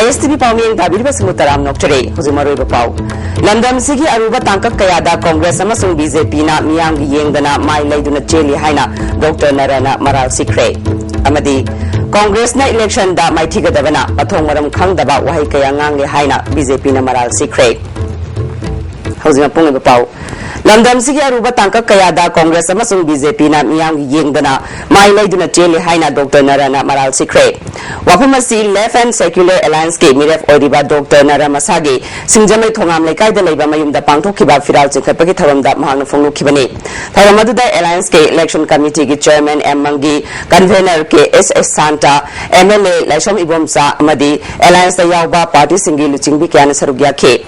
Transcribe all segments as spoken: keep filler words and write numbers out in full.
ꯑꯦꯁ T V ꯄꯥꯎꯃꯤꯌꯦꯡ ꯇꯥꯕꯤꯔꯤꯕꯁꯤꯡꯕꯨ ꯇꯔꯥꯝꯅ ꯑꯣꯛꯆꯔꯤ꯫ ꯍꯧꯖꯤꯛ ꯃꯔꯨꯑꯣꯏꯕ ꯄꯥꯎ꯫ ꯂꯝꯗꯝꯁꯤꯒꯤ ꯑꯔꯨꯕ ꯇꯥꯡꯀꯛ ꯀꯌꯥꯗ ꯀꯣꯡꯒ꯭ꯔꯦꯁ ꯑꯃꯁꯨꯡ ꯕꯤ ꯖꯦ ꯄꯤꯅ ꯃꯤꯌꯥꯝꯒꯤ ꯌꯦꯡꯗꯅ ꯃꯥꯏ ꯂꯩꯗꯨꯅ ꯆꯦꯜꯂꯤ ꯍꯥꯏꯅ ꯗꯣꯛꯇꯔ ꯅꯔꯥꯅ ꯃꯔꯥꯜ ꯁꯤꯈ꯭ꯔꯦ꯫ ꯑꯃꯗꯤ ꯀꯣꯡꯒ꯭ꯔꯦꯁꯅ ꯏꯂꯦꯛꯁꯟꯗ ꯃꯥꯏꯊꯤꯒꯗꯕꯅ ꯃꯊꯣꯡ ꯃꯔꯝ ꯈꯪꯗꯕ ꯋꯥꯍꯩ ꯀꯌꯥ ꯉꯥꯡꯂꯦ ꯍꯥꯏꯅ ꯕꯤ ꯖꯦ ꯄꯤꯅ ꯃꯔꯥꯜ ꯁꯤꯈ꯭ꯔꯦ꯫ ꯍꯧꯖꯤꯛ ꯃꯄꯨꯡ ꯑꯣꯏꯕ ꯄꯥꯎ꯫ ꯂꯝꯗꯝꯁꯤꯒꯤ ꯑꯔꯨꯕ ꯇꯥꯡꯀꯛ ꯀꯌꯥꯗ ꯀꯣꯡꯒ꯭ꯔꯦꯁ ꯑꯃꯁꯨꯡ ꯕꯤ ꯖꯦ ꯄꯤꯅ ꯃꯤꯌꯥꯝꯒꯤ ꯌꯦꯡꯗꯅ ꯃꯥꯏ ꯂꯩꯗꯨꯅ ꯆꯦꯜꯂꯤ ꯍꯥꯏꯅ ꯗꯣꯛꯇꯔ ꯅꯔꯥꯅ ꯃꯔꯥꯜ ꯁꯤꯈ꯭ꯔꯦ꯫ ꯋꯥꯐꯝ ꯑꯁꯤ Left and Secular Allianceꯀꯤ ꯃꯤꯔꯦꯞ ꯑꯣꯏꯔꯤꯕ ꯗꯣꯛꯇꯔ ꯅꯔꯥ ꯃꯁꯥꯒꯤ ꯁꯤꯡꯖꯃꯩ ꯊꯣꯉꯥꯝ ꯂꯩꯀꯥꯏꯗ ꯂꯩꯕ ꯃꯌꯨꯝꯗ ꯄꯥꯡꯊꯣꯛꯈꯤꯕ ꯐꯤꯔꯥꯜ ꯆꯤꯡꯈꯠꯄꯒꯤ ꯊꯧꯔꯝꯗ ꯃꯍꯥꯛꯅ ꯐꯣꯡꯗꯣꯛꯈꯤꯕꯅꯤ꯫ ꯊꯧꯔꯝ ꯑꯗꯨꯗ Allianceꯀꯤ Election Committeeꯒꯤ Chairman M Mangi, Convener K S S Shanta, M L A Laishram Ibomcha ꯑꯃꯗꯤ Allianceꯇ ꯌꯥꯎꯕ partyꯁꯤꯡꯒꯤ ꯂꯨꯆꯤꯡꯕꯤ ꯀꯌꯥꯅ ꯁꯔꯨꯛ ꯌꯥꯈꯤ꯫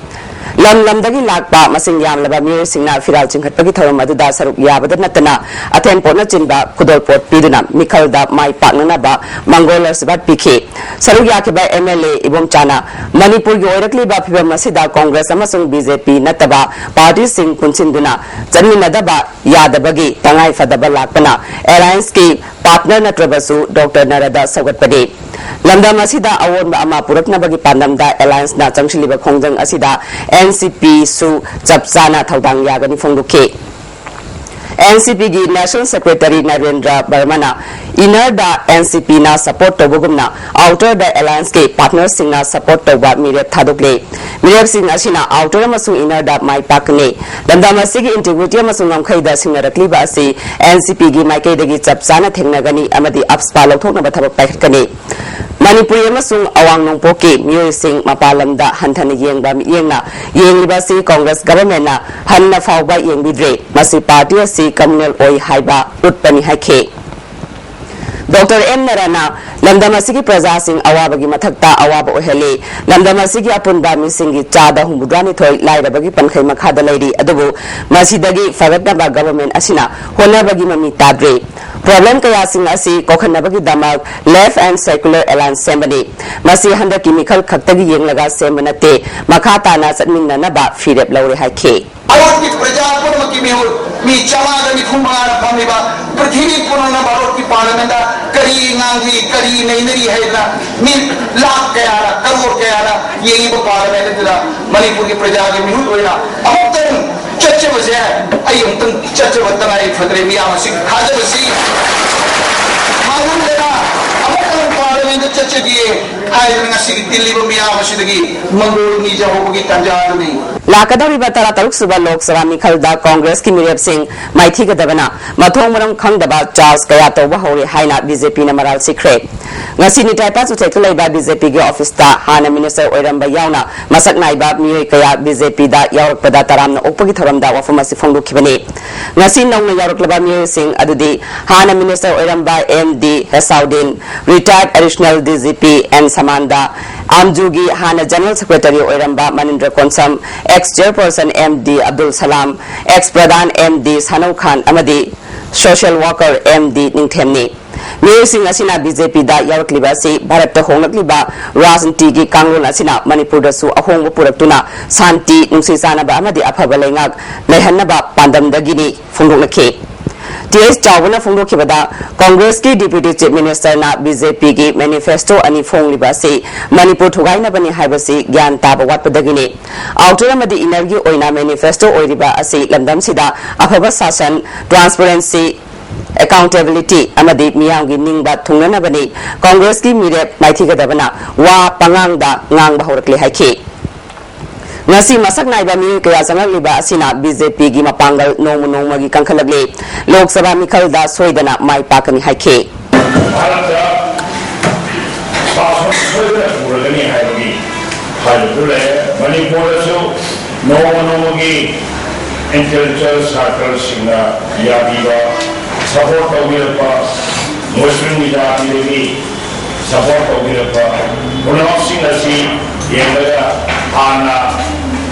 ꯂꯝ ꯂꯝꯗꯒꯤ ꯂꯥꯛꯄ ꯃꯁꯤꯡ ꯌꯥꯝꯂꯕ ꯃꯤꯑꯣꯏꯁꯤꯡꯅ ꯐꯤꯔꯥꯜ ꯆꯤꯡꯈꯠꯄꯒꯤ ꯊꯧꯔꯝ ꯑꯗꯨꯗ ꯁꯔꯨꯛ ꯌꯥꯕꯗ ꯅꯠꯇꯅ ꯑꯊꯦꯟ ꯄꯣꯠꯅꯆꯤꯡꯕ ꯈꯨꯗꯣꯜꯄꯣꯠ ꯄꯤꯗꯨꯅ ꯃꯤꯈꯜꯗ ꯃꯥꯏ ꯄꯥꯛꯅꯅꯕ ꯃꯪꯒꯣꯜ ꯑꯥꯁꯤꯔꯕꯥꯗ ꯄꯤꯈꯤ꯫ ꯁꯔꯨꯛ ꯌꯥꯈꯤꯕ ꯑꯦꯝ ꯑꯦꯜ ꯑꯦ ꯏꯕꯣꯝꯆꯥꯅ ꯃꯅꯤꯄꯨꯔꯒꯤ ꯑꯣꯏꯔꯛꯂꯤꯕ ꯐꯤꯚꯝ ꯑꯁꯤꯗ ꯀꯣꯡꯒ꯭ꯔꯦꯁ ꯑꯃꯁꯨꯡ ꯕꯤ ꯖꯦ ꯄꯤ ꯅꯠꯇꯕ partyꯁꯤꯡ ꯄꯨꯟꯁꯤꯟꯗꯨꯅ ꯆꯠꯃꯤꯟꯅꯗꯕ ꯌꯥꯗꯕꯒꯤ ꯇꯉꯥꯏ ꯐꯗꯕ ꯂꯥꯛꯄꯅ Allianceꯀꯤ partner ꯅꯠꯇ꯭ꯔꯕꯁꯨ ꯗꯣꯛꯇꯔ ꯅꯔꯥꯗ ꯁꯧꯒꯠꯄꯅꯤ꯫ ꯂꯝꯗꯝ ꯑꯁꯤꯗ ꯑꯑꯣꯟꯕ ꯑꯃ ꯄꯨꯔꯛꯅꯕꯒꯤ ꯄꯥꯟꯗꯝꯗ Allianceꯅ ꯆꯪꯁꯤꯜꯂꯤꯕ ꯈꯣꯡꯖꯪ ꯑꯁꯤꯗ ꯑꯦꯟ ꯁꯤ ꯄꯤꯁꯨ ꯆꯞ ꯆꯥꯅ ꯊꯧꯗꯥꯡ ꯌꯥꯒꯅꯤ ꯐꯣꯡꯗꯣꯛꯈꯤ꯫ ꯑꯦꯟ ꯁꯤ ꯄꯤꯒꯤ National Secretary ꯅꯔꯦꯟꯗ꯭ꯔ ꯕꯔꯃꯅ innerꯗ ꯑꯦꯟ ꯁꯤ ꯄꯤꯅ support ꯇꯧꯕꯒꯨꯝꯅ outerꯗ Allianceꯀꯤ partnerꯁꯤꯡꯅ support ꯇꯧꯕ ꯃꯤꯔꯦꯞ ꯊꯥꯗꯣꯛꯂꯦ꯫ ꯃꯤꯔꯦꯞꯁꯤꯡ ꯑꯁꯤꯅ outer ꯑꯃꯁꯨꯡ innerꯗ ꯃꯥꯏ ꯄꯥꯛꯀꯅꯤ꯫ ꯂꯝꯗꯝ ꯑꯁꯤꯒꯤ integrity ꯑꯃꯁꯨꯡ ꯉꯝꯈꯩꯗ ꯁꯤꯡꯅꯔꯛꯂꯤꯕ ꯑꯁꯤ ꯑꯦꯟ ꯁꯤ ꯄꯤꯒꯤ ꯃꯥꯏꯀꯩꯗꯒꯤ ꯆꯞ ꯆꯥꯅ ꯊꯦꯡꯅꯒꯅꯤ ꯑꯃꯗꯤ ꯑꯞꯁꯄꯥ ꯂꯧꯊꯣꯛꯅꯕ ꯊꯕꯛ ꯄꯥꯏꯈꯠꯀꯅꯤ꯫ ꯃꯅꯤꯄꯨꯔꯤ ꯑꯃꯁꯨꯡ ꯑꯋꯥꯡ ꯅꯣꯡꯄꯣꯛꯀꯤ ꯃꯤꯑꯣꯏꯁꯤꯡ ꯃꯄꯥꯟ ꯂꯝꯗ ꯍꯟꯊꯅ ꯌꯦꯡꯕ ꯃꯤꯠꯌꯦꯡꯅ ꯌꯦꯡꯂꯤꯕ ꯑꯁꯤ ꯀꯣꯡꯒ꯭ꯔꯦꯁ governmentꯅ ꯍꯟꯅ ꯐꯥꯎꯕ ꯌꯦꯡꯕꯤꯗ꯭ꯔꯦ꯫ ꯃꯁꯤ party ꯑꯁꯤ communal ꯑꯣꯏ ꯍꯥꯏꯕ ꯎꯠꯄꯅꯤ ꯍꯥꯏꯈꯤ꯫ ꯗꯣꯛꯇꯔ ꯑꯦꯝ ꯅꯔꯥꯅ ꯂꯝꯗꯝ ꯑꯁꯤꯒꯤ ꯄ꯭ꯔꯖꯥꯁꯤꯡ ꯑꯋꯥꯕꯒꯤ ꯃꯊꯛꯇ ꯑꯋꯥꯕ ꯑꯣꯏꯍꯜꯂꯤ꯫ ꯂꯝꯗꯝ ꯑꯁꯤꯒꯤ ꯑꯄꯨꯟꯕ ꯃꯤꯁꯤꯡꯒꯤ ꯆꯥꯗ ꯍꯨꯝꯐꯨꯇꯔꯥꯅꯤꯊꯣꯏ ꯂꯥꯏꯔꯕꯒꯤ ꯄꯟꯈꯩ ꯃꯈꯥꯗ ꯂꯩꯔꯤ, ꯑꯗꯨꯕꯨ ꯃꯁꯤꯗꯒꯤ ꯐꯒꯠꯅꯕ government ꯑꯁꯤꯅ ꯍꯣꯠꯅꯕꯒꯤ ꯃꯃꯤ ꯇꯥꯗ꯭ꯔꯤ꯫ Problem ꯀꯌꯥꯁꯤꯡ ꯑꯁꯤ ꯀꯣꯛꯍꯟꯅꯕꯒꯤꯗꯃꯛ Left and Secular Alliance ꯁꯦꯝꯕꯅꯤ꯫ ꯃꯁꯤ ꯍꯟꯗꯛꯀꯤ ꯃꯤꯈꯜ ꯈꯛꯇꯒꯤ ꯌꯦꯡꯂꯒ ꯁꯦꯝꯕ ꯅꯠꯇꯦ, ꯃꯈꯥ ꯇꯥꯅ ꯆꯠꯃꯤꯟꯅꯅꯕ ꯐꯤꯔꯦꯞ ꯂꯧꯔꯦ ꯍꯥꯏꯈꯤ꯫ ꯚꯥꯔꯠꯀꯤ ꯄ꯭ꯔꯖꯥ ꯄꯨꯝꯅꯃꯛꯀꯤ ꯃꯤꯍꯨꯠ, ꯃꯤ ꯆꯥꯝꯃꯉꯥꯒ ꯅꯤꯐꯨ ꯃꯉꯥꯅ ꯐꯝꯃꯤꯕ ꯄ꯭ꯔꯤꯊꯤꯕꯤ ꯄꯨꯝꯅꯃꯛꯅ ꯚꯥꯔꯠꯀꯤ parliamentꯗ ꯀꯔꯤ ꯉꯥꯡꯂꯤ, ꯀꯔꯤ ꯅꯩꯅꯔꯤ ꯍꯥꯏꯗꯅ ꯃꯤ ꯂꯥꯈ ꯀꯌꯥꯔ, ꯀꯔꯣꯔ ꯌꯦꯡꯉꯤꯕ ꯄꯥꯔꯂꯤꯌꯥꯃꯦꯟꯠ ꯑꯗꯨꯗ ꯃꯅꯤꯄꯨꯔꯒꯤ ꯄ꯭ꯔꯖꯥꯒꯤ ꯃꯤꯍꯨꯠ ꯑꯣꯏꯅ ꯑꯃꯨꯛꯇꯪ ꯆꯠꯆꯕꯁꯦ, ꯑꯩ ꯑꯃꯨꯛꯇꯪ ꯆꯠꯆꯕ ꯇꯉꯥꯏ ꯐꯗ꯭ꯔꯦ꯫ ꯃꯤꯌꯥꯝ ꯑꯁꯤ ꯊꯥꯖꯕꯁꯤ ꯃꯥꯡꯍꯟꯗꯅ ꯑꯃꯨꯛꯇꯪ ꯄꯥꯔꯂꯤꯌꯥꯃꯦꯟꯠꯇ ꯆꯠꯆꯒꯦ ꯍꯥꯏꯗꯅ ꯉꯁꯤꯒꯤ ꯇꯤꯜꯂꯤꯕ ꯃꯤꯌꯥꯝ ꯑꯁꯤꯗꯒꯤ ꯃꯪꯒꯣꯜ ꯅꯤꯖꯍꯧꯕꯒꯤ ꯇꯥꯟꯖꯥ ꯑꯗꯨꯅꯤ꯫ ꯂꯥꯛꯀꯗꯧꯔꯤꯕ ꯇꯔꯥꯇꯔꯨꯛ ꯁꯨꯕ ꯂꯣꯛ ꯁꯚꯥ ꯃꯤꯈꯜꯗ ꯀꯣꯡꯒ꯭ꯔꯦꯁꯀꯤ ꯃꯤꯔꯦꯞꯁꯤꯡ ꯃꯥꯏꯊꯤꯒꯗꯕꯅ ꯃꯊꯣꯡ ꯃꯔꯝ ꯈꯪꯗꯕ ꯆꯥꯔꯖ ꯀꯌꯥ ꯇꯧꯕ ꯍꯧꯔꯦ ꯍꯥꯏꯅ ꯕꯤ ꯖꯦ ꯄꯤꯅ ꯃꯔꯥꯜ ꯁꯤꯈ꯭ꯔꯦ꯫ ꯉꯁꯤ ꯅꯤꯇꯥꯏ ꯄꯥꯁ ꯎꯊꯦꯛꯇ ꯂꯩꯕ ꯕꯤ ꯖꯦ ꯄꯤꯒꯤ ꯑꯣꯐꯤꯁꯇ ꯍꯥꯟꯅ ꯃꯤꯅꯤꯁꯇꯔ ꯑꯣꯏꯔꯝꯕ ꯌꯥꯎꯅ ꯃꯁꯛ ꯅꯥꯏꯕ ꯃꯤꯑꯣꯏ ꯀꯌꯥ ꯕꯤ ꯖꯦ ꯄꯤꯗ ꯌꯥꯎꯔꯛꯄꯗ ꯇꯔꯥꯝꯅ ꯑꯣꯛꯄꯒꯤ ꯊꯧꯔꯝꯗ ꯋꯥꯐꯝ ꯑꯁꯤ ꯐꯣꯡꯗꯣꯛꯈꯤꯕꯅꯤ꯫ ꯉꯁꯤ ꯅꯧꯅ ꯌꯥꯎꯔꯛꯂꯕ ꯃꯤꯑꯣꯏꯁꯤꯡ ꯑꯗꯨꯗꯤ ꯍꯥꯟꯅ ꯃꯤꯅꯤꯁꯇꯔ ꯑꯣꯏꯔꯝꯕ M D Hesaudin, retired additional D G P N ꯁꯃꯥꯟꯗ, ꯑꯥꯝꯖꯨꯒꯤ ꯍꯥꯟꯅ ꯖꯦꯅꯔꯦꯜ ꯁꯦꯀ꯭ꯔꯦꯇꯔꯤ ꯑꯣꯏꯔꯝꯕ ꯃꯅꯤꯟꯗ꯭ꯔ Konsam, ex chairperson M D Abdul Salam, ex ꯄ꯭ꯔꯙꯥꯟ M D ꯁꯥꯅꯧ ꯈꯥꯟ ꯑꯃꯗꯤ social worker M D ꯅꯤꯡꯊꯦꯝꯅꯤ꯫ ꯃꯤꯑꯣꯏꯁꯤꯡ ꯑꯁꯤꯅ ꯕꯤ ꯖꯦ ꯄꯤꯗ ꯌꯥꯎꯔꯛꯂꯤꯕ ꯑꯁꯤ ꯚꯥꯔꯠꯇ ꯍꯣꯡꯂꯛꯂꯤꯕ ꯔꯥꯖꯅꯤꯇꯤꯒꯤ ꯀꯥꯡꯂꯣꯟ ꯑꯁꯤꯅ ꯃꯅꯤꯄꯨꯔꯗꯁꯨ ꯑꯍꯣꯡꯕ ꯄꯨꯔꯛꯇꯨꯅ ꯁꯥꯟꯇꯤ, ꯅꯨꯡꯁꯤ ꯆꯥꯟꯅꯕ ꯑꯃꯗꯤ ꯑꯐꯕ ꯂꯩꯉꯥꯛ ꯂꯩꯍꯟꯅꯕ ꯄꯥꯟꯗꯝꯗꯒꯤꯅꯤ ꯐꯣꯡꯗꯣꯛꯅꯈꯤ꯫ ꯇꯤ ꯑꯦꯁ ꯆꯥꯎꯕꯅ ꯐꯣꯡꯗꯣꯛꯈꯤꯕꯗ, ꯀꯣꯡꯒ꯭ꯔꯦꯁꯀꯤ ꯗꯤꯄ꯭ꯌꯨꯇꯤ ꯆꯤꯐ ꯃꯤꯅꯤꯁꯇꯔꯅ ꯕꯤ ꯖꯦ ꯄꯤꯒꯤ ꯃꯦꯅꯤꯐꯦꯁꯇꯣ ꯑꯅꯤ ꯐꯣꯡꯂꯤꯕ ꯑꯁꯤ ꯃꯅꯤꯄꯨꯔ ꯊꯨꯒꯥꯏꯅꯕꯅꯤ ꯍꯥꯏꯕꯁꯤ ꯒ꯭ꯌꯥꯟ ꯇꯥꯕ ꯋꯥꯠꯄꯗꯒꯤꯅꯤ꯫ ꯑꯥꯎꯇꯔ ꯑꯃꯗꯤ ꯏꯅꯔꯒꯤ ꯑꯣꯏꯅ ꯃꯦꯅꯤꯐꯦꯁꯇꯣ ꯑꯣꯏꯔꯤꯕ ꯑꯁꯤ ꯂꯝꯗꯝꯁꯤꯗ ꯑꯐꯕ ꯁꯥꯁꯟ, ꯇ꯭ꯔꯥꯟꯁꯄꯔꯦꯟꯁꯤ, ꯑꯦꯀꯥꯎꯟꯇꯦꯕꯤꯂꯤꯇꯤ ꯑꯃꯗꯤ ꯃꯤꯌꯥꯝꯒꯤ ꯅꯤꯡꯕ ꯊꯨꯡꯅꯅꯕꯅꯤ꯫ ꯀꯣꯡꯒ꯭ꯔꯦꯁꯀꯤ ꯃꯤꯔꯦꯞ ꯃꯥꯏꯊꯤꯒꯗꯕꯅ ꯋꯥ ꯄꯉꯥꯡꯗ ꯉꯥꯡꯕ ꯍꯧꯔꯛꯂꯦ ꯍꯥꯏꯈꯤ꯫ ꯉꯁꯤ ꯃꯁꯛ ꯅꯥꯏꯕ ꯃꯤꯑꯣꯏ ꯀꯌꯥ ꯆꯪꯂꯛꯂꯤꯕ ꯑꯁꯤꯅ ꯕꯤ ꯖꯦ ꯄꯤꯒꯤ ꯃꯄꯥꯡꯒꯜ ꯅꯣꯡꯃ ꯅꯣꯡꯃꯒꯤ ꯀꯟꯈꯠꯂꯛꯂꯤ꯫ ꯂꯣꯛ ꯁꯚꯥ ꯃꯤꯈꯜꯗ ꯁꯣꯏꯗꯅ ꯃꯥꯏ ꯄꯥꯛꯀꯅꯤ ꯍꯥꯏꯈꯤ꯫ ꯚꯥꯔꯠꯇ ꯁꯥꯁꯟ ꯁꯣꯏꯗꯅ ꯄꯨꯔꯒꯅꯤ ꯍꯥꯏꯕꯒꯤ ꯍꯥꯏꯕꯗꯨ ꯂꯩꯔꯦ꯫ ꯃꯅꯤꯄꯨꯔꯗꯁꯨ ꯅꯣꯡꯃ ꯅꯣꯡꯃꯒꯤ ꯏꯟꯇꯦꯂꯦꯛꯆꯨꯋꯦꯜ ꯁꯥꯔꯀꯜꯁꯤꯡꯅ ꯌꯥꯕꯤꯕ, ꯁꯄꯣꯔꯠ ꯇꯧꯕꯤꯔꯛꯄ, ꯃꯨꯁꯂꯤꯝ ꯖꯥꯇꯤꯗꯒꯤ ꯁꯄꯣꯔꯠ ꯇꯧꯕꯤꯔꯛꯄ ꯄꯨꯝꯅꯃꯛꯁꯤꯡ ꯑꯁꯤ ꯌꯦꯡꯂꯒ ꯍꯥꯟꯅ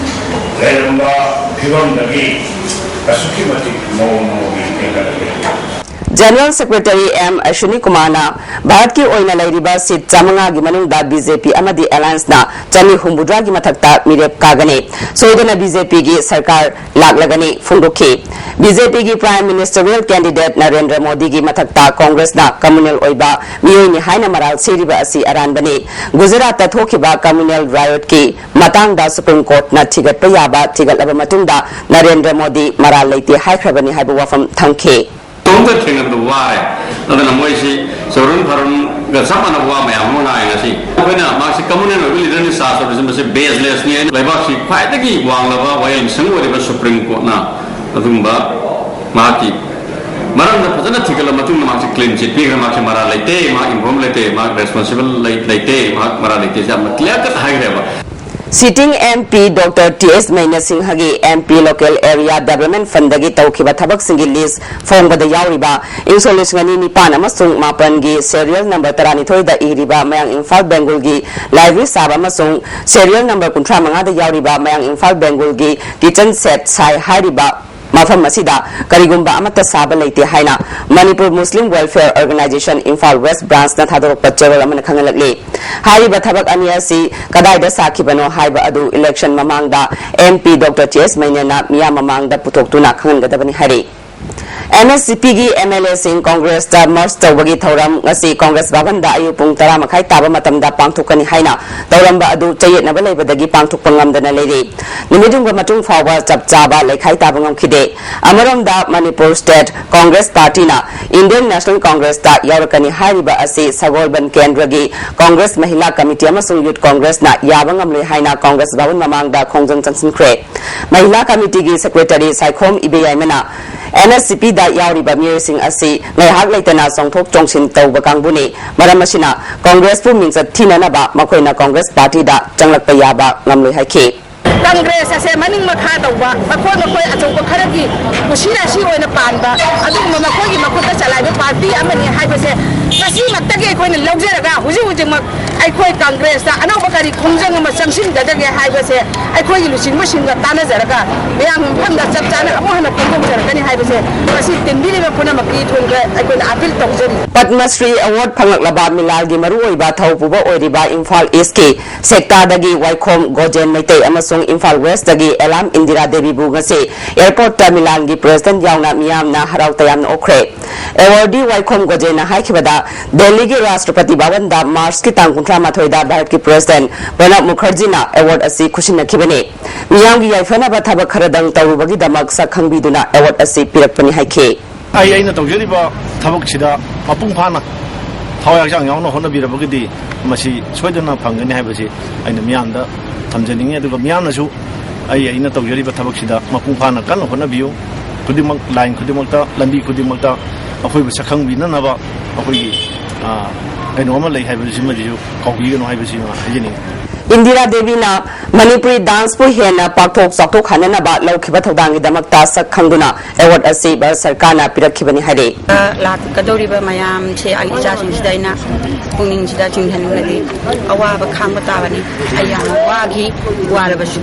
ꯂꯩꯔꯝꯕ ꯐꯤꯕꯝꯗꯒꯤ ꯑꯁꯨꯛꯀꯤ ꯃꯇꯤꯛ ꯃꯑꯣꯡ ꯑꯃꯒꯤ ꯍꯦꯟꯒꯠꯂꯛꯂꯦ꯫ General Secretary M Ashwini Kumarꯅ ꯚꯥꯔꯠꯀꯤ ꯑꯣꯏꯅ ꯂꯩꯔꯤꯕ ꯁꯤꯠ ꯆꯥꯃꯉꯥꯒꯤ ꯃꯅꯨꯡꯗ ꯕꯤ ꯖꯦ ꯄꯤ ꯑꯃꯗꯤ ꯑꯦꯂꯥꯌꯟꯁꯅ ꯆꯅꯤ ꯍꯨꯝꯐꯨꯇꯔꯥꯒꯤ ꯃꯊꯛꯇ ꯃꯤꯔꯦꯞ ꯀꯥꯒꯅꯤ꯫ ꯁꯣꯏꯗꯅ ꯕꯤ ꯖꯦ ꯄꯤꯒꯤ ꯁꯔꯀꯥꯔ ꯂꯥꯛꯂꯒꯅꯤ ꯐꯣꯡꯗꯣꯛꯈꯤ꯫ ꯕꯤ ꯖꯦ ꯄꯤꯒꯤ Prime Ministerial Candidate ꯅꯔꯦꯟꯗ꯭ꯔ ꯃꯣꯗꯤꯒꯤ ꯃꯊꯛꯇ ꯀꯣꯡꯒ꯭ꯔꯦꯁꯅ communal ꯑꯣꯏꯕ ꯃꯤꯑꯣꯏꯅꯤ ꯍꯥꯏꯅ ꯃꯔꯥꯜ ꯁꯤꯔꯤꯕ ꯑꯁꯤ ꯑꯔꯥꯟꯕꯅꯤ꯫ ꯒꯨꯖꯔꯥꯠꯇ ꯊꯣꯛꯈꯤꯕ communal riotꯀꯤ ꯃꯇꯥꯡꯗ Supreme Courtꯅ ꯊꯤꯒꯠꯄ ꯌꯥꯕ ꯊꯤꯒꯠꯂꯕ ꯃꯇꯨꯡꯗ ꯅꯔꯦꯟꯗ꯭ꯔ ꯃꯣꯗꯤ ꯃꯔꯥꯜ ꯂꯩꯇꯦ ꯍꯥꯏꯈ꯭ꯔꯕꯅꯤ ꯍꯥꯏꯕ ꯋꯥꯐꯝ ꯊꯝꯈꯤ꯫ ꯇꯧꯗ ꯊꯦꯡꯅꯕꯗ ꯋꯥꯔꯦ꯫ ꯑꯗꯨꯅ ꯃꯣꯏꯁꯤ ꯆꯧꯔꯟ ꯐꯔꯟꯒ ꯆꯞ ꯃꯥꯟꯅꯕ ꯋꯥ ꯃꯌꯥꯝ ꯑꯃ ꯉꯥꯡꯉꯦ ꯉꯁꯤ꯫ ꯑꯩꯈꯣꯏꯅ ꯃꯥꯁꯤ communal ꯑꯣꯏꯕ leaderꯅꯤ, ꯆꯥꯔꯖ ꯇꯧꯔꯤꯁꯤ, ꯃꯁꯤ baselessꯅꯤ꯫ ꯑꯩꯅ ꯂꯩꯕꯥꯛꯁꯤ ꯈ꯭ꯋꯥꯏꯗꯒꯤ ꯋꯥꯡꯂꯕ ꯋꯥꯌꯦꯜ ꯃꯤꯁꯪ ꯑꯣꯏꯔꯤꯕ Supreme Courtꯅ ꯑꯗꯨꯒꯨꯝꯕ ꯃꯍꯥꯛꯀꯤ ꯃꯔꯝꯗ ꯐꯖꯅ ꯊꯤꯒꯠꯂ ꯃꯇꯨꯡꯗ ꯃꯍꯥꯛꯁꯤ clean chit ꯄꯤꯈ꯭ꯔꯦ꯫ ꯃꯍꯥꯛꯁꯤ ꯃꯔꯥꯜ ꯂꯩꯇꯦ, ꯃꯍꯥꯛ involve ꯂꯩꯇꯦ, ꯃꯍꯥꯛ responsible ꯂꯩ-, ꯂꯩꯇꯦ, ꯃꯍꯥꯛ ꯃꯔꯥꯜ ꯂꯩꯇꯦ, ꯌꯥꯝꯅ clear cut ꯍꯥꯏꯈ꯭ꯔꯦꯕ꯫ Sitting M P Doctor T S ꯃꯩꯅ ꯁꯤꯡꯍꯒꯤ M P Local Area Development Fundꯗꯒꯤ ꯇꯧꯈꯤꯕ ꯊꯕꯛꯁꯤꯡꯒꯤ list ꯐꯣꯡꯕꯗ ꯌꯥꯎꯔꯤꯕ ꯏꯪ ꯁꯣꯛ ꯂꯤꯁꯤꯡ ꯑꯅꯤ ꯅꯤꯄꯥꯟ ꯑꯃꯁꯨꯡ ꯃꯥꯄꯟꯒꯤ serial number ꯇꯔꯥꯅꯤꯊꯣꯏꯗ ꯏꯔꯤꯕ ꯃꯌꯥꯡ ꯏꯝꯐꯥꯜ ꯕꯦꯡꯒꯨꯜꯒꯤ library ꯁꯥꯕ ꯑꯃꯁꯨꯡ serial number ꯀꯨꯟꯊ꯭ꯔꯥ ꯃꯉꯥꯗ ꯌꯥꯎꯔꯤꯕ ꯃꯌꯥꯡ ꯏꯝꯐꯥꯜ ꯕꯦꯡꯒꯨꯜꯒꯤ kitchen set ꯁꯥꯏ ꯍꯥꯏꯔꯤꯕ ꯃꯐꯝ ꯑꯁꯤꯗ ꯀꯔꯤꯒꯨꯝꯕ ꯑꯃꯠꯇ ꯁꯥꯕ ꯂꯩꯇꯦ ꯍꯥꯏꯅ Manipur Muslim Welfare Organisation Imphal West Branchꯅ ꯊꯥꯗꯣꯔꯛꯄ ꯆꯦꯔꯣꯜ ꯑꯃꯅ ꯈꯪꯍꯜꯂꯛꯂꯤ꯫ ꯍꯥꯏꯔꯤꯕ ꯊꯕꯛ ꯑꯅꯤ ꯑꯁꯤ ꯀꯗꯥꯏꯗ ꯁꯥꯈꯤꯕꯅꯣ ꯍꯥꯏꯕ ꯑꯗꯨ election ꯃꯃꯥꯡꯗ M P Doctor T S ꯃꯩꯅꯦꯅ ꯃꯤꯌꯥꯝ ꯃꯃꯥꯡꯗ ꯄꯨꯊꯣꯛꯇꯨꯅ ꯈꯪꯍꯟꯒꯗꯕꯅꯤ ꯍꯥꯏꯔꯤ꯫ N S C Pꯒꯤ M L Aꯁꯤꯡ Congressꯇ merge ꯇꯧꯕꯒꯤ ꯊꯧꯔꯝ ꯉꯁꯤ Congress ꯚꯕꯟꯗ ꯑꯌꯨꯛ ꯄꯨꯡ ꯇꯔꯥ ꯃꯈꯥꯏ ꯇꯥꯕ ꯃꯇꯝꯗ ꯄꯥꯡꯊꯣꯛꯀꯅꯤ ꯍꯥꯏꯅ ꯇꯧꯔꯝꯕ ꯑꯗꯨ ꯆꯌꯦꯠꯅꯕ ꯂꯩꯕꯗꯒꯤ ꯄꯥꯡꯊꯣꯛꯄ ꯉꯝꯗꯅ ꯂꯩꯔꯤ꯫ ꯅꯨꯃꯤꯠꯌꯨꯡꯕ ꯃꯇꯨꯡ ꯐꯥꯎꯕ ꯆꯞ ꯆꯥꯕ ꯂꯩꯈꯥꯏ ꯇꯥꯕ ꯉꯝꯈꯤꯗꯦ꯫ ꯑꯃꯔꯣꯝꯗ Manipur State Congress Partyꯅ Indian National Congressꯇ ꯌꯥꯎꯔꯛꯀꯅꯤ ꯍꯥꯏꯔꯤꯕ ꯑꯁꯤ ꯁꯒꯣꯜꯕꯟ ꯀꯦꯟꯗ꯭ꯔꯒꯤ Congress ꯃꯍꯤꯂꯥ committee ꯑꯃꯁꯨꯡ Youth Congressꯅ ꯌꯥꯕ ꯉꯝꯂꯣꯏ ꯍꯥꯏꯅ Congress ꯚꯕꯟ ꯃꯃꯥꯡꯗ ꯈꯣꯡꯖꯪ ꯆꯪꯁꯤꯟꯈ꯭ꯔꯦ꯫ ꯃꯍꯤꯂꯥ committeeꯒꯤ secretary Saikhom ꯏꯕꯦꯌꯥꯏꯃꯅ N S C Pꯗ ꯌꯥꯎꯔꯤꯕ ꯃꯤꯑꯣꯏꯁꯤꯡ ꯑꯁꯤ ꯉꯥꯏꯍꯥꯛ ꯂꯩꯇꯅ ꯆꯣꯡꯊꯣꯛ ꯆꯣꯡꯁꯤꯟ ꯇꯧꯕ ꯀꯥꯡꯕꯨꯅꯤ꯫ ꯃꯔꯝ ꯑꯁꯤꯅ Congressꯄꯨ ꯃꯤꯡꯆꯠ ꯊꯤꯅꯅꯕ ꯃꯈꯣꯏꯅ Congress Partyꯗ ꯆꯪꯂꯛꯄ ꯌꯥꯕ ꯉꯝꯂꯣꯏ ꯍꯥꯏꯈꯤ꯫ Congress ꯑꯁꯦ ꯃꯅꯤꯡ ꯃꯈꯥ ꯇꯧꯕ, ꯃꯈꯣꯏ ꯃꯈꯣꯏ ꯑꯆꯧꯕ ꯈꯔꯒꯤ ꯀꯨꯁꯤ ꯔꯥꯁꯤ ꯑꯣꯏꯅ ꯄꯥꯟꯕ, ꯑꯗꯨꯒꯨꯝꯕ ꯃꯈꯣꯏꯒꯤ ꯃꯈꯨꯠꯇ ꯆꯂꯥꯏꯕ party ꯑꯃꯅꯤ ꯍꯥꯏꯕꯁꯦ ꯉꯁꯤꯃꯛꯇꯒꯤ ꯑꯩꯈꯣꯏꯅ ꯂꯧꯖꯔꯒ ꯍꯧꯖꯤꯛ ꯍꯧꯖꯤꯛꯃꯛ ꯑꯩꯈꯣꯏ Congressꯇ ꯑꯅꯧꯕ ꯀꯔꯤ ꯈꯣꯡꯖꯪ ꯑꯃ ꯆꯪꯁꯤꯟꯒꯗꯒꯦ ꯍꯥꯏꯕꯁꯦ ꯑꯩꯈꯣꯏꯒꯤ ꯂꯨꯆꯤꯡꯕꯁꯤꯡꯒ ꯇꯥꯟꯅꯖꯔꯒ ꯃꯌꯥꯝꯒꯤ ꯃꯐꯝꯗ ꯆꯞ ꯆꯥꯅ ꯑꯃꯨꯛ ꯍꯟꯅ ꯐꯣꯡꯗꯣꯛꯆꯔꯛꯀꯅꯤ ꯍꯥꯏꯕꯁꯦ ꯃꯁꯤ ꯇꯤꯟꯕꯤꯔꯤꯕ ꯄꯨꯝꯅꯃꯛꯀꯤ ꯊꯣꯡꯗ ꯑꯩꯈꯣꯏꯅ ꯑꯥꯄꯤꯜ ꯇꯧꯖꯔꯤ꯫ ꯄꯗꯃ ꯁ꯭ꯔꯤ ꯑꯦꯋꯥꯔꯗ ꯐꯪꯂꯛꯂꯕ ꯃꯤꯂꯥꯜꯒꯤ ꯃꯔꯨꯑꯣꯏꯕ ꯊꯧꯄꯨꯕ ꯑꯣꯏꯔꯤꯕ ꯏꯝꯐꯥꯜ ꯏꯁꯀꯤ ꯁꯦꯛꯇꯥꯗꯒꯤ ꯋꯥꯏꯈꯣꯝ ꯒꯣꯖꯦꯟ ꯃꯩꯇꯩ ꯑꯃꯁꯨꯡ ꯏꯝꯐꯥꯜ ꯋꯦꯁꯇꯒꯤ ꯑꯦꯂꯥꯝ ꯏꯟꯗꯤꯔꯥ ꯗꯦꯕꯤꯕꯨ ꯉꯁꯤ ꯑꯦꯌꯔꯄꯣꯔꯠꯇ ꯃꯤꯂꯥꯜꯒꯤ ꯄ꯭ꯔꯦꯁꯤꯗꯦꯟꯠ ꯌꯥꯎꯅ ꯃꯤꯌꯥꯝꯅ ꯍꯔꯥꯎ ꯇꯌꯥꯝꯅ ꯑꯣꯛꯈ꯭ꯔꯦ꯫ ꯑꯦꯋꯥꯔꯗꯤ ꯋꯥꯏꯈꯣꯝ ꯒꯣꯖꯦꯅ ꯍꯥꯏꯈꯤꯕꯗ, ꯗꯦꯜꯂꯤꯒꯤ ꯔꯥꯁꯇ꯭ꯔꯄꯇꯤ ꯚꯕꯟꯗ ꯃꯥꯔꯆꯀꯤ ꯇꯥꯡ ꯀꯨꯟꯊ꯭ꯔꯥ ꯃꯥꯊꯣꯏꯗ ꯚꯥꯔꯠꯀꯤ ꯄ꯭ꯔꯦꯁꯤꯗꯦꯟꯠ ꯄ꯭ꯔꯅꯕ ꯃꯨꯈꯔꯖꯤꯅ ꯑꯦꯋꯥꯔꯗ ꯑꯁꯤ ꯈꯨꯠꯁꯤꯟꯅꯈꯤꯕꯅꯤ꯫ ꯃꯤꯌꯥꯝꯒꯤ ꯌꯥꯏꯐꯅꯕ ꯊꯕꯛ ꯈꯔꯗꯪ ꯇꯧꯔꯨꯕꯒꯤꯗꯃꯛ ꯁꯛ ꯈꯪꯕꯤꯗꯨꯅ ꯑꯦꯋꯥꯔꯗ ꯑꯁꯤ ꯄꯤꯔꯛꯄꯅꯤ ꯍꯥꯏꯈꯤ꯫ ꯑꯩ ꯑꯩꯅ ꯇꯧꯖꯔꯤꯕ ꯊꯕꯛꯁꯤꯗ ꯃꯄꯨꯡ ꯐꯥꯅ ꯊꯋꯥꯏ ꯍꯛꯆꯥꯡ ꯌꯥꯎꯅ ꯍꯣꯠꯅꯕꯤꯔꯕꯒꯗꯤ ꯃꯁꯤ ꯁꯣꯏꯗꯅ ꯐꯪꯒꯅꯤ ꯍꯥꯏꯕꯁꯤ ꯑꯩꯅ ꯃꯤꯌꯥꯝꯗ ꯊꯝꯖꯅꯤꯡꯉꯤ꯫ ꯑꯗꯨꯒ ꯃꯤꯌꯥꯝꯅꯁꯨ ꯑꯩ ꯑꯩꯅ ꯇꯧꯖꯔꯤꯕ ꯊꯕꯛꯁꯤꯗ ꯃꯄꯨꯡ ꯐꯥꯅ ꯀꯟꯅ ꯍꯣꯠꯅꯕꯤꯌꯨ꯫ ꯈꯨꯗꯤꯡꯃꯛ, line ꯈꯨꯗꯤꯡꯃꯛꯇ, ꯂꯝꯕꯤ ꯈꯨꯗꯤꯡꯃꯛꯇ ꯑꯩꯈꯣꯏꯕꯨ ꯁꯛꯈꯪꯕꯤꯅꯅꯕ ꯑꯩꯈꯣꯏꯒꯤ, ꯑ, ꯀꯩꯅꯣ ꯑꯃ ꯂꯩ ꯍꯥꯏꯕꯁꯤꯃꯗꯤꯁꯨ ꯀꯥꯎꯕꯤꯒꯅꯨ ꯍꯥꯏꯕꯁꯤꯃ ꯍꯥꯏꯖꯅꯤꯡꯉꯤ꯫ ꯏꯟꯗꯤꯔꯥ ꯗꯦꯕꯤꯅ ꯃꯅꯤꯄꯨꯔꯤ ꯗꯥꯟꯁꯄꯨ ꯍꯦꯟꯅ ꯄꯥꯛꯊꯣꯛ ꯆꯥꯎꯊꯣꯛꯍꯟꯅꯅꯕ ꯂꯧꯈꯤꯕ ꯊꯧꯗꯥꯡꯒꯤꯗꯃꯛꯇ ꯁꯛ ꯈꯪꯗꯨꯅ ꯑꯦꯋꯥꯔꯗ ꯑꯁꯤ ꯚꯥꯔꯠ ꯁꯔꯀꯥꯔꯅ ꯄꯤꯔꯛꯈꯤꯕꯅꯤ ꯍꯥꯏꯔꯤ꯫ ꯂꯥꯛꯀꯗꯧꯔꯤꯕ ꯃꯌꯥꯝꯁꯦ ꯑꯩ ꯏꯆꯥꯁꯤꯡꯁꯤꯗ ꯑꯩꯅ ꯄꯨꯛꯅꯤꯡꯁꯤꯗ ꯆꯤꯡꯁꯤꯟꯅꯤꯡꯕꯗꯤ ꯑꯋꯥꯕ ꯈꯥꯡꯕ ꯇꯥꯕꯅꯤ꯫ ꯑꯩ ꯌꯥꯝꯅ ꯋꯥꯈꯤ, ꯋꯥꯔꯕꯁꯨ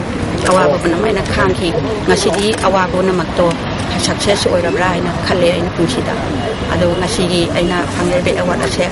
ꯑꯋꯥꯕ ꯄꯨꯝꯅꯃꯛ ꯑꯩꯅ ꯈꯥꯡꯈꯤ꯫ ꯉꯁꯤꯗꯤ ꯑꯋꯥꯕ ꯄꯨꯝꯅꯃꯛꯇꯣ success ꯑꯣꯏꯔꯕ꯭ꯔꯥ ꯍꯥꯏꯅ ꯈꯜꯂꯦ ꯑꯩꯅ ꯄꯨꯟꯁꯤꯗ꯫ ꯑꯗꯣ ꯉꯁꯤꯒꯤ ꯑꯩꯅ ꯐꯪꯖꯔꯤꯕ ꯑꯦꯋꯥꯔꯗ ꯑꯁꯦ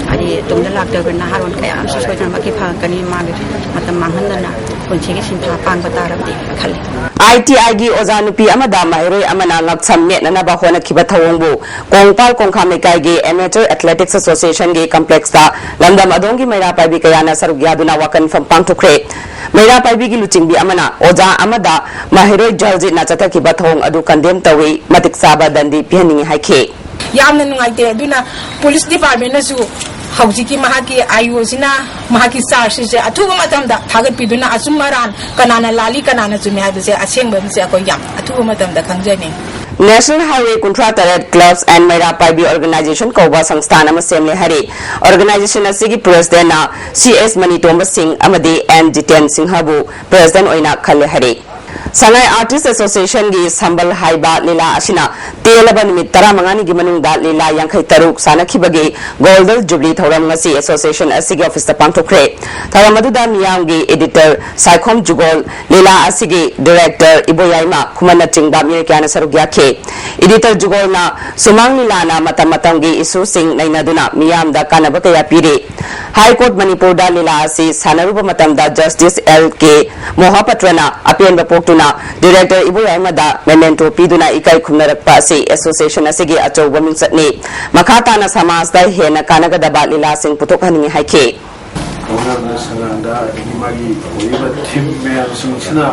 ꯍꯥꯏꯗꯤ ꯇꯨꯡꯗ ꯂꯥꯛꯇꯧꯔꯤꯕ ꯅꯍꯥꯔꯣꯟ ꯀꯌꯥ ꯑꯃꯁꯨ ꯁꯣꯏꯗꯅꯃꯛꯀꯤ ꯐꯪꯉꯛꯀꯅꯤ꯫ ꯃꯥꯒꯤ ꯃꯇꯝ ꯃꯥꯡꯍꯟꯗꯅ ꯄꯨꯟꯁꯤꯒꯤ ꯁꯤꯟꯊꯥ ꯄꯥꯡꯕ ꯇꯥꯔꯕꯗꯤ ꯈꯜꯂꯤ꯫ ꯑꯥꯏ ꯇꯤ ꯑꯥꯏꯒꯤ ꯑꯣꯖꯥ ꯅꯨꯄꯤ ꯑꯃꯗ ꯃꯍꯩꯔꯣꯏ ꯑꯃꯅ ꯉꯛꯁꯝ ꯅꯦꯠꯅꯅꯕ ꯍꯣꯠꯅꯈꯤꯕ ꯊꯧꯑꯣꯡꯕꯨ ꯀꯣꯡꯄꯥꯜ ꯀꯣꯡꯈꯥꯝ ꯂꯩꯀꯥꯏꯒꯤ Amateur Athletics Associationꯒꯤ complexꯇ ꯂꯝꯗꯝ ꯑꯗꯣꯝꯒꯤ ꯃꯩꯔꯥ ꯄꯥꯏꯕꯤ ꯀꯌꯥꯅ ꯁꯔꯨꯛ ꯌꯥꯗꯨꯅ ꯋꯥꯀꯟꯐꯝ ꯄꯥꯡꯊꯣꯛꯈ꯭ꯔꯦ꯫ ꯃꯩꯔꯥ ꯄꯥꯏꯕꯤꯒꯤ ꯂꯨꯆꯤꯡꯕꯤ ꯑꯃꯅ ꯑꯣꯖꯥ ꯑꯃꯗ ꯃꯍꯩꯔꯣꯏ ꯖꯜꯖꯤꯠꯅ ꯆꯠꯊꯈꯤꯕ ꯊꯧꯑꯣꯡ ꯑꯗꯨ condemn ꯇꯧꯏ, ꯃꯇꯤꯛ ꯆꯥꯕ ꯗꯟꯗꯤ ꯄꯤꯍꯟꯅꯤꯡꯏ ꯍꯥꯏꯈꯤ꯫ ꯌꯥꯝꯅ ꯅꯨꯡꯉꯥꯏꯇꯦ꯫ ꯑꯗꯨꯅ police departmentꯅꯁꯨ ꯍꯧꯖꯤꯛꯀꯤ ꯃꯍꯥꯛꯀꯤ IOꯁꯤꯅ ꯃꯍꯥꯛꯀꯤ chargeꯁꯦ ꯑꯊꯨꯕ ꯃꯇꯝꯗ ꯊꯥꯒꯠꯄꯤꯗꯨꯅ ꯑꯆꯨꯝ ꯑꯔꯥꯟ ꯀꯅꯥꯅ ꯂꯥꯜꯂꯤ ꯀꯅꯥꯅ ꯆꯨꯝꯃꯤ ꯍꯥꯏꯕꯁꯦ ꯑꯁꯦꯡꯕ ꯑꯃꯁꯦ ꯑꯩꯈꯣꯏ ꯌꯥꯝ ꯑꯊꯨꯕ ꯃꯇꯝꯗ ꯈꯪꯖꯅꯤꯡꯏ꯫ National Highway ꯀꯨꯟꯊ꯭ꯔꯥ ꯇꯔꯦꯠ Clubs and ꯃꯩꯔꯥ ꯄꯥꯏꯕꯤ Organization ꯀꯧꯕ ꯁꯪꯁꯊꯥꯟ ꯑꯃ ꯁꯦꯝꯂꯦ ꯍꯥꯏꯔꯤ꯫ Organization ꯑꯁꯤꯒꯤ presidentꯅ ꯁꯤ ꯑꯦꯁ ꯃꯅꯤꯇꯣꯝꯕ ꯁꯤꯡ ꯑꯃꯗꯤ ꯑꯦꯟ ꯖꯤꯇꯦꯟ ꯁꯤꯡꯍꯕꯨ president ꯑꯣꯏꯅ ꯈꯜꯂꯦ ꯍꯥꯏꯔꯤ꯫ ꯁꯉꯥꯏ ꯑꯥꯔꯇꯤꯁ ꯑꯦꯁꯣꯁꯤꯌꯦꯁꯟꯒꯤ ꯁꯝꯕꯜ ꯍꯥꯏꯕ ꯂꯤꯂꯥ ꯑꯁꯤꯅ ꯇꯦꯜꯂꯕ ꯅꯨꯃꯤꯠ ꯇꯔꯥꯃꯉꯥꯅꯤꯒꯤ ꯃꯅꯨꯡꯗ ꯂꯤꯂꯥ ꯌꯥꯡꯈꯩ ꯇꯔꯨꯛ ꯁꯥꯟꯅꯈꯤꯕꯒꯤ ꯒꯣꯜꯗꯟ ꯖꯨꯕꯤꯂꯤ ꯊꯧꯔꯝ ꯉꯁꯤ ꯑꯦꯁꯣꯁꯤꯌꯦꯁꯟ ꯑꯁꯤꯒꯤ ꯑꯣꯐꯤꯁꯇ ꯄꯥꯡꯊꯣꯛꯈ꯭ꯔꯦ꯫ ꯊꯧꯔꯝ ꯑꯗꯨꯗ ꯃꯤꯌꯥꯝꯒꯤ ꯑꯦꯗꯤꯇꯔ ꯁꯥꯏꯈꯣꯝ ꯖꯨꯒꯣꯜ, ꯂꯤꯂꯥ ꯑꯁꯤꯒꯤ ꯗꯤꯔꯦꯛꯇꯔ ꯏꯕꯣꯌꯥꯏꯃ ꯈꯨꯃꯟꯅꯆꯤꯡꯕ ꯃꯤꯑꯣꯏ ꯀꯌꯥꯅ ꯁꯔꯨꯛ ꯌꯥꯈꯤ꯫ ꯑꯦꯗꯤꯇꯔ ꯖꯨꯒꯣꯜꯅ ꯁꯨꯃꯥꯡ ꯂꯤꯂꯥꯅ ꯃꯇꯝ ꯃꯇꯝꯒꯤ ꯏꯁꯨꯁꯤꯡ ꯅꯩꯅꯗꯨꯅ ꯃꯤꯌꯥꯝꯗ ꯀꯥꯟꯅꯕ ꯀꯌꯥ ꯄꯤꯔꯤ꯫ ꯍꯥꯏ ꯀꯣꯔꯠ ꯃꯅꯤꯄꯨꯔꯗ ꯂꯤꯂꯥ ꯑꯁꯤ ꯁꯥꯟꯅꯔꯨꯕ ꯃꯇꯝꯗ ꯖꯁꯇꯤꯁ ꯑꯦꯜ ꯀꯦ ꯃꯣꯍꯄꯇ꯭ꯔꯅ ꯑꯄꯦꯟꯕ ꯄꯣꯛꯇꯨꯅ ꯗꯤꯔꯦꯛꯇꯔ ꯏꯕꯣꯌꯥꯏꯃꯗ ꯃꯦꯃꯦꯟꯇꯣ ꯄꯤꯗꯨꯅ ꯏꯀꯥꯏ ꯈꯨꯝꯅꯔꯛꯄ ꯑꯁꯤ ꯑꯦꯁꯣꯁꯤꯌꯦꯁꯟ ꯑꯁꯤꯒꯤ ꯑꯆꯧꯕ ꯃꯤꯡꯆꯠꯅꯤ꯫ ꯃꯈꯥ ꯇꯥꯅ ꯁꯃꯥꯖꯇ ꯍꯦꯟꯅ ꯀꯥꯟꯅꯒꯗꯕ ꯂꯤꯂꯥꯁꯤꯡ ꯄꯨꯊꯣꯛꯍꯟꯅꯤꯡꯏ ꯍꯥꯏꯈꯤ꯫ ꯄ꯭ꯔꯣꯒ꯭ꯔꯥꯝꯗ ꯁꯉꯥꯟꯗ ꯑꯗꯒꯤ ꯃꯥꯒꯤ ꯑꯣꯏꯔꯤꯕ ꯊꯤꯝ ꯃꯌꯥꯝꯁꯤꯡꯁꯤꯅ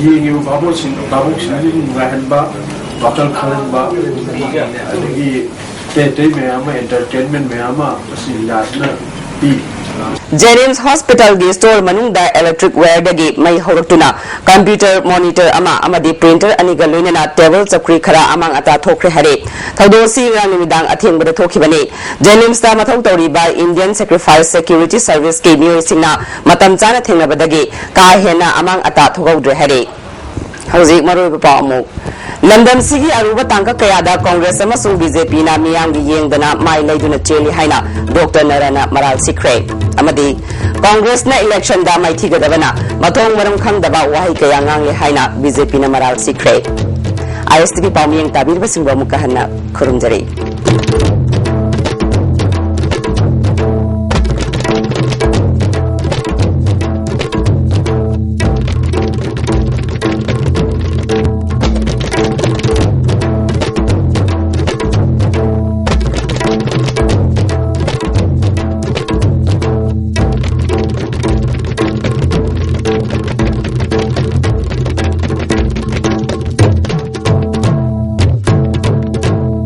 ꯌꯦꯡꯉꯤꯕ ꯚꯥꯕꯣꯛꯁꯤꯡ, ꯚꯥꯕꯣꯛꯁꯤꯡꯁꯤꯕꯨ ꯅꯨꯡꯉꯥꯏꯍꯟꯕ, ꯋꯥꯈꯜ ꯈꯜꯍꯟꯕ, ꯑꯗꯒꯤ ꯑꯇꯩ ꯑꯇꯩ ꯃꯌꯥꯝ ꯑꯃ, ꯑꯦꯟꯇꯔꯇꯦꯟꯃꯦꯟ ꯃꯌꯥꯝ ꯑꯃ ꯃꯁꯤ ꯂꯤꯂꯥꯁꯤꯅ ꯄꯤ꯫ ꯖꯦꯅꯤꯝꯁ ꯍꯣꯁꯄꯤꯇꯥꯜꯒꯤ ꯁ꯭ꯇꯣꯔ ꯃꯅꯨꯡꯗ ꯏꯂꯦꯛꯇ꯭ꯔꯤꯛ ꯋꯥꯌꯔꯗꯒꯤ ꯃꯩ ꯍꯧꯔꯛꯇꯨꯅ ꯀꯝꯄ꯭ꯌꯨꯇꯔ ꯃꯣꯅꯤꯇꯔ ꯑꯃ ꯑꯃꯗꯤ ꯄ꯭ꯔꯤꯟꯇꯔ ꯑꯅꯤꯒ ꯂꯣꯏꯅꯅ ꯇꯦꯕꯜ ꯆꯧꯀ꯭ꯔꯤ ꯈꯔ ꯑꯃꯥꯡ ꯑꯇꯥ ꯊꯣꯛꯈ꯭ꯔꯦ ꯍꯥꯏꯔꯦ꯫ ꯊꯧꯗꯣꯛ ꯑꯁꯤ ꯉꯔꯥꯡ ꯅꯨꯃꯤꯗꯥꯡ ꯑꯊꯦꯡꯕꯗ ꯊꯣꯛꯈꯤꯕꯅꯤ꯫ ꯖꯦꯅꯤꯝꯁꯇ ꯃꯊꯧ ꯇꯧꯔꯤꯕ Indian Sacrifice Security Serviceꯀꯤ ꯃꯤꯑꯣꯏꯁꯤꯡꯅ ꯃꯇꯝ ꯆꯥꯅ ꯊꯦꯡꯅꯕꯗꯒꯤ ꯀꯥ ꯍꯦꯟꯅ ꯑꯃꯥꯡ ꯑꯇꯥ ꯊꯣꯛꯍꯧꯗ꯭ꯔꯦ ꯍꯥꯏꯔꯤ꯫ ꯍꯧꯖꯤꯛ ꯃꯔꯨꯑꯣꯏꯕ ꯄꯥꯎ ꯑꯃꯨꯛ꯫ ꯂꯝꯗꯝꯁꯤꯒꯤ ꯑꯔꯨꯕ ꯇꯥꯡꯀꯛ ꯀꯌꯥꯗ ꯀꯣꯡꯒ꯭ꯔꯦꯁ ꯑꯃꯁꯨꯡ ꯕꯤꯖꯦꯄꯤꯅ ꯃꯤꯌꯥꯝꯒꯤ ꯌꯦꯡꯗꯅ ꯃꯥꯏ ꯂꯩꯗꯨꯅ ꯆꯦꯜꯂꯤ ꯍꯥꯏꯅ ꯗꯣꯛꯇꯔ ꯅꯔꯥꯅ ꯃꯔꯥꯜ ꯁꯤꯈ꯭ꯔꯦ꯫ ꯑꯃꯗꯤ ꯀꯣꯡꯒ꯭ꯔꯦꯁꯅ ꯏꯂꯦꯛꯁꯟꯗ ꯃꯥꯏꯊꯤꯒꯗꯕꯅ ꯃꯊꯣꯡ ꯃꯔꯝ ꯈꯪꯗꯕ ꯋꯥꯍꯩ ꯀꯌꯥ ꯉꯥꯡꯂꯦ ꯍꯥꯏꯅ ꯕꯤꯖꯦꯄꯤꯅ ꯃꯔꯥꯜ ꯁꯤꯈ꯭ꯔꯦ꯫ ISTV ꯄꯥꯎꯃꯤꯌꯦꯡ ꯇꯥꯕꯤꯔꯤꯕꯁꯤꯡꯕꯨ ꯑꯃꯨꯛꯀ ꯍꯟꯅ ꯈꯨꯔꯨꯝꯖꯔꯤ꯫